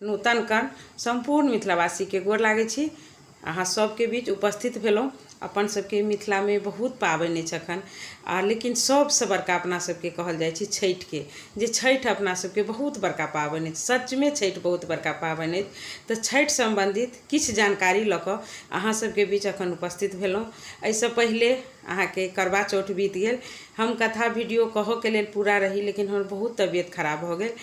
नूतन कर्ण सम्पूर्ण मिथिलावासीके गोर लागै छी। अहाँ सबके बीच उपस्थित भेलहुँ। अपन सबके मिथिलामे बहुत पाबनि अछि अखन, आ लेकिन सबसँ बड़का अपना सबके कहल जाइ छै छठिके, जे छठि अपना सबके बहुत बड़का पाबनि अछि। सचमे छठि बहुत बड़का पाबनि अछि। तऽ छठि सम्बन्धित किछु जानकारी लऽ कऽ अहाँ सबके बीच अखन उपस्थित भेलहुँ। एहिसँ पहिले अहाँके करवा चौठ बीत गेल। हम कथा वीडियो कहऽके लेल पूरा रही, लेकिन हमर बहुत तबियत खराब भऽ गेल,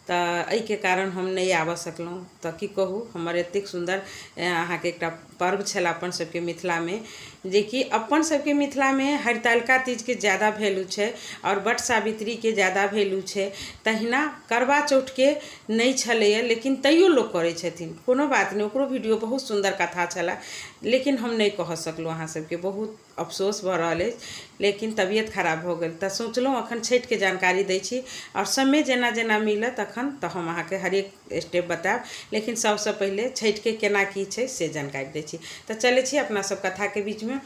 तऽ एहिके कारण हम नहि आबऽ सकलहुँ। तऽ की कहू, हमर एतेक सुन्दर अहाँके एकटा पर्व छलए अपन सबके मिथिलामे, जेकि अपन सबके मिथिलामे हरितालिका तीजके ज्यादा वैल्यू छै आओर वट सावित्रीके ज्यादा वैल्यू छै। तहिना करवा चौठके नहि छलैए, लेकिन तैयो लोक करै छथिन। कोनो बात नहि, ओकरो वीडियो बहुत सुन्दर कथा छलए, लेकिन हम नहि कहऽ सकलहुँ। अहाँ सबके बहुत अफसोस भऽ रहल अछि, लेकिन तबियत खराब भऽ गेल। तऽ सोचलहुँ अखन छठिके जानकारी दै छी, आओर समय जेना जेना मिलत अखन तऽ हम अहाँके हरेक स्टेप बतायब, लेकिन सबसँ पहिले छठिके केना की छै से जानकारी दै छी। तऽ चलै छी अपना सब कथाके बीचमे।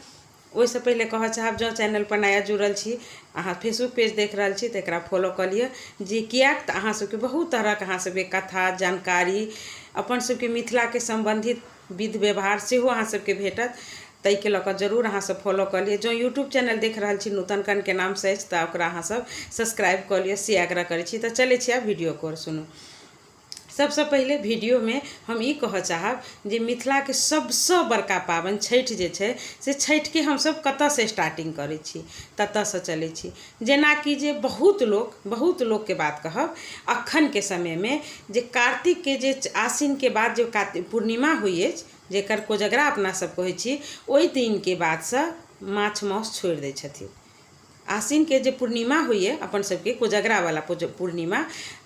ओहिसँ पहिले कहऽ चाहब, जँ चैनलपर नया जुड़ल छी, अहाँ फेसबुक पेज देख रहल छी, तऽ एकरा फॉलो कऽ लिअ, जे किएक तऽ अहाँ सबके बहुत तरहक अहाँ सबके कथा जानकारी, अपन सबके मिथिलाके सम्बन्धित विध व्यवहार सेहो अहाँ सबके भेटत। ताहिके लऽ कऽ जरूर अहाँसभ फॉलो कऽ लिअ। जँ यूट्यूब चैनल देख रहल छी, नूतन कणके नामसँ अछि, तऽ ओकरा अहाँसभ सब्सक्राइब कऽ लिअ, से आग्रह करै छी। तऽ चलै छी आब वीडियो कोर सुनू। सबसँ पहिले वीडियोमे हम ई कहऽ चाहब जे मिथिलाके सबसँ बड़का पाबनि छठि जे छै, से छठिके हमसभ कतऽसँ स्टार्टिंग करै छी, ततऽसँ चलै छी। जेनाकि जे बहुत लोक, बहुत लोकके बात कहब, अखनके समयमे जे कार्तिकके जे आसिनके बाद जे कार्तिक पूर्णिमा होइ अछि, जकर कोजगरा अपना सब कहै छी, ओहि दिनके बादसँ माछ माउस छोड़ि दै छथिन। आसिनके जे पूर्णिमा होइए, अपन सबके कोजगरावला पूर्णिमा,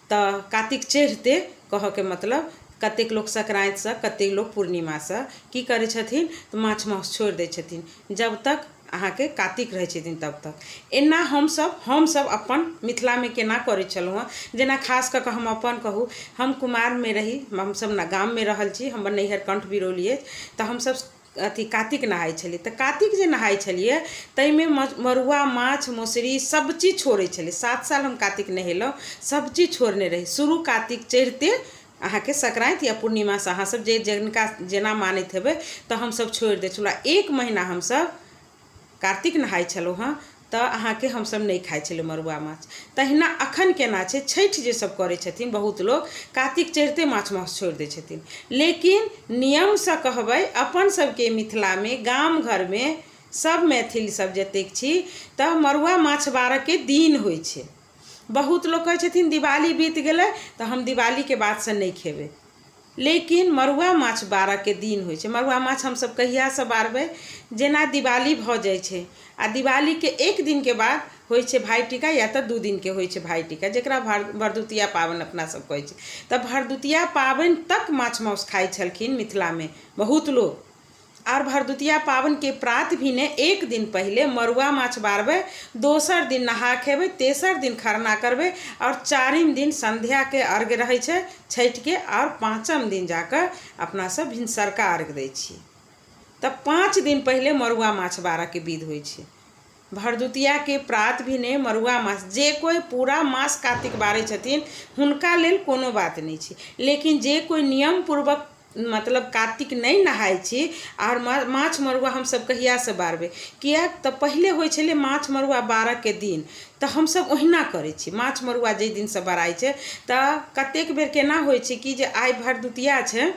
तऽ कातिक चढ़िते, कहऽके मतलब कतेक लोक संक्रान्तिसँ, कतेक लोक पूर्णिमासँ की करै छथिन तऽ माछ माउस छोड़ि दै छथिन, जब तक अहाँके कातिक रहै छथिन तब तक। एना हमसभ अपन मिथिलामे केना करै छलहुँ हँ, जेना खास कऽ कऽ हम अपन कहू, हम कुमारमे रही, हमसभ गाममे रहल छी, हमर नैहर कंठ बिरौली अछि, तऽ हमसभ अथी कातिक नहाइ छलियै। तऽ कातिक जे नहाइ छलियै, ताहिमे मड़ुआ माछ मसुरी सभचीज छोड़ै छलियै। 7 साल हम कातिक नहेलहुँ, सभचीज छोड़ने रही। शुरू कातिक चढ़िते अहाँके संक्रान्ति या पूर्णिमासँ, अहाँसभ जे जिनका जेना मानैत हेबै, तऽ हमसभ छोड़ि दै छलहुँ। एक महीना हमसभ कार्तिक नहाइ छलहुँ हँ, तऽ अहाँके हमसभ नहि खाइ छलहुँ मड़ुआ माछ। तहिना अखन केना छै, छठि जे सभ करै छथिन, बहुत लोक कातिक चढ़िते माछ माउस छोड़ि दै छथिन, लेकिन नियमसँ कहबै, अपन सभके मिथिलामे गाम घरमे सभ मैथिल सभ जतेक छी, तऽ मड़ुआ माछ बारऽके दिन होइ छै। बहुत लोक कहै छथिन दिवाली बीत गेलै तऽ हम दिवालीके बादसँ नहि खेबै, लेकिन मड़ुआ माछ बारऽके दिन होइ छै। मड़ुआ माछ हमसभ कहियासँ बारबै? जेना दिवाली भऽ जाइ छै आ दिवालीके एक दिनके बाद होइ छै भाइ टीका, या तऽ 2 दिनके होइ छै भाइ टीका, जकरा भरदुतिया पाबनि अपना सब कहै छी, तऽ भरदुतिया पाबनि तक माछ माउस खाइ छलखिन मिथिलामे बहुत लोक। आर भरदुतिया पाबनिके प्रात भिने एक दिन पहिले मड़ुआ माछ बारबै, दोसर दिन नहा खेबै, तेसर दिन खरना करबै, आओर चारिम दिन संध्याके अर्घ रहै छै छठिके, आओर पाँचम दिन जाकऽ अपना सब भिनसरका अर्घ दै छियै। तऽ 5 दिन पहिले मड़ुआ माछ बारऽके विध होइ छै। भरदुतियाके प्रात भिने मड़ुआ माछ, जे कोइ पूरा मास कातिक बारै छथिन, हुनका लेल कोनो बात नहि छै, लेकिन जे कोइ नियम पूर्वक मतलब कातिक नहि नहाइ छी, आर माछ मड़ुआ हमसभ कहियासँ बारबै? किएक तऽ पहिले होइ छलै माछ मड़ुआ बारऽके दिन, तऽ हमसभ ओहिना करै छी। माछ मड़ुआ जाहि दिनसँ बराइ छै, तऽ कतेक बेर केना होइ छै कि जे आइ भरदुतिया छै,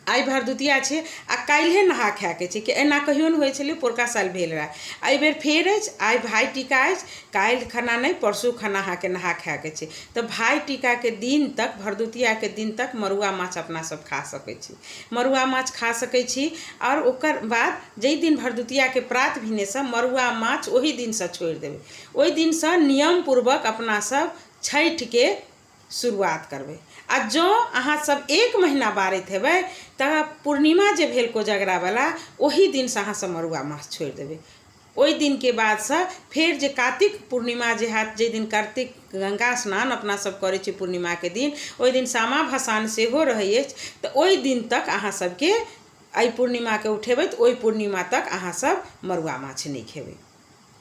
आइ भरदुतिया छै आ काल्हिए नहा खायके छै, कि एना कहियो नहि होइ छलै। पोरका साल भेल रहए, एहिबेर फेर अछि। आइ भाइ टीका अछि, काल्हि खना नहि, परसू खना अहाँके नहा खायके छै, तऽ भाइ टीकाके दिन तक, भरदुतियाके दिन तक मड़ुआ माछ अपना सब खा सकै छी, मड़ुआ माछ खा सकै छी। आओर ओकर बाद जाहि दिन भरदुतियाके प्रात भिनेसँ मड़ुआ माछ ओहि दिनसँ छोड़ि देबै, ओहि दिनसँ नियमपूर्वक अपना सब छठिके शुरुआत करबै। आ जँ अहाँ सब एक महीना बारैत हेबै, तऽ पूर्णिमा जे भेल कोजगरावला, ओहि दिनसँ अहाँ सब मड़ुआ माछ छोड़ि देबै। ओहि दिनके बादसँ फेर जे कातिक पूर्णिमा जे हैत, जाहि दिन कार्तिक गंगा स्नान अपना सब करै छी पूर्णिमाके दिन, ओहि दिन सामा भसान सेहो रहै अछि, तऽ ओहि दिन तक अहाँ सबके एहि पूर्णिमाके उठेबै तऽ ओहि पूर्णिमा तक अहाँ सब मड़ुआ माछ नहि खेबै,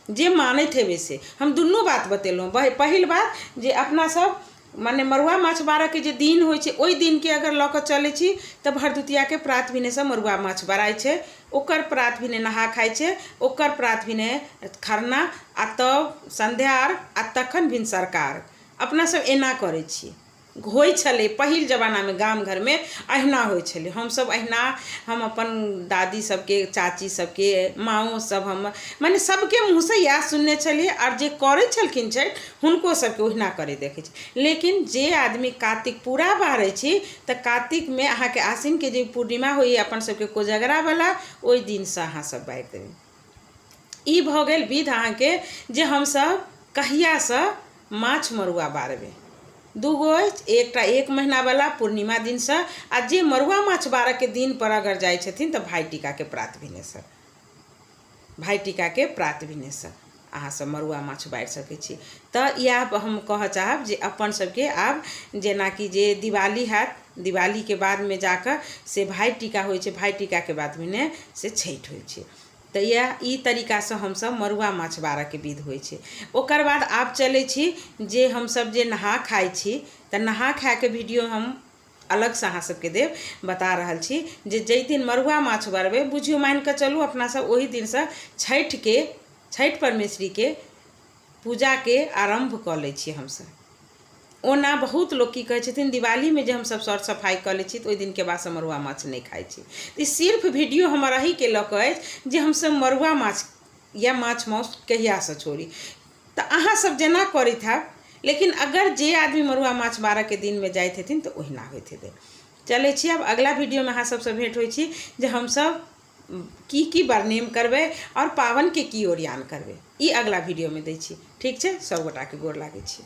जे मानैत हेबै से। हम दुनू बात बतेलहुँ। पहिल बात जे अपना सब मने मड़ुआ माछ बारऽके जे दिन होइ छै ओहि दिनके अगर लऽ कऽ चलै छी तऽ भरदुतियाके प्रात भेनेसँ मड़ुआ माछ बराइ छै, ओकर प्रात भेने नहा खाइ छै, ओकर प्रात भेने खरना आ तब सन्ध्या अर्घ आ तखन भिनसरका अर्घ। अपना सब एना करै छियै। होइ छलै पहिल जमानामे गाम घरमे अहिना होइ छलै। हमसभ अहिना हम अपन दादी सबके, चाची सबके, माँओ सब हमर मने सबके मुँहसँ इएह सुनने छलियै आओर जे करै छलखिन छठि हुनको सबके ओहिना करैत देखै छी। लेकिन जे आदमी कातिक पूरा बारै छी तऽ कातिकमे अहाँके आसिनके जे पूर्णिमा होइए अपन सबके कोजगरावला, ओहि दिनसँ अहाँ सब बारि देबै। ई भऽ गेल विध अहाँके जे हमसभ कहियासँ माछ मड़ुआ बारबै। दूगो अछि, एकटा एक महीनावला पूर्णिमा दिनसँ आ जे मड़ुआ माछ बारऽके दिनपर अगर जाइ छथिन तऽ भाइ टीकाके प्रात भेनेसँ, भाइ टीकाके प्रात भेनेसँ अहाँसभ मड़ुआ माछ बारि सकै छी। तऽ इएह हम कहऽ चाहब जे अपन सभके आब जेनाकि जे दिवाली हैत, दिवालीके बादमे जाकऽ से भाइ टीका होइ छै, भाइ टीकाके बाद भेने से छठि होइ छै। तऽ इएह ई तरीकासँ हमसभ मड़ुआ माछ बारऽके विध होइ छै। ओकर बाद आब चलै छी जे हमसभ जे नहा खाइ छी तऽ नहा खाइके वीडियो हम अलगसँ अहाँ सबके देब। बता रहल छी जे जाहि दिन मड़ुआ माछ बारबै, बुझियौ मानि कऽ चलू अपना सब ओहि दिनसँ छठिके, छठि परमेश्वरीके पूजाके आरम्भ कऽ लै छी हमसभ। ओना बहुत लोक की कहै छथिन, दिवालीमे जे हमसभ सर सफाइ कऽ लै छी तऽ ओहि दिनके बादसँ मड़ुआ माछ नहि खाइ छी। तऽ ई सिर्फ वीडियो हमर एहिके लऽ कऽ अछि जे हमसभ मड़ुआ माछ या माछ माउस कहियासँ छोड़ी। तऽ अहाँसभ जेना करैत हैब, लेकिन अगर जे आदमी मड़ुआ माछ बारऽके दिनमे जाइत हेथिन तऽ ओहिना होइत हेतै। चलै छी, आब अगिला वीडियोमे अहाँ सभसँ भेँट होइ छी जे हमसभ की की बरनेम करबै आओर पाबनिके की ओरियान करबै, ई अगिला वीडियोमे दै छी। ठीक छै, सभगोटाके गोर लागै छी।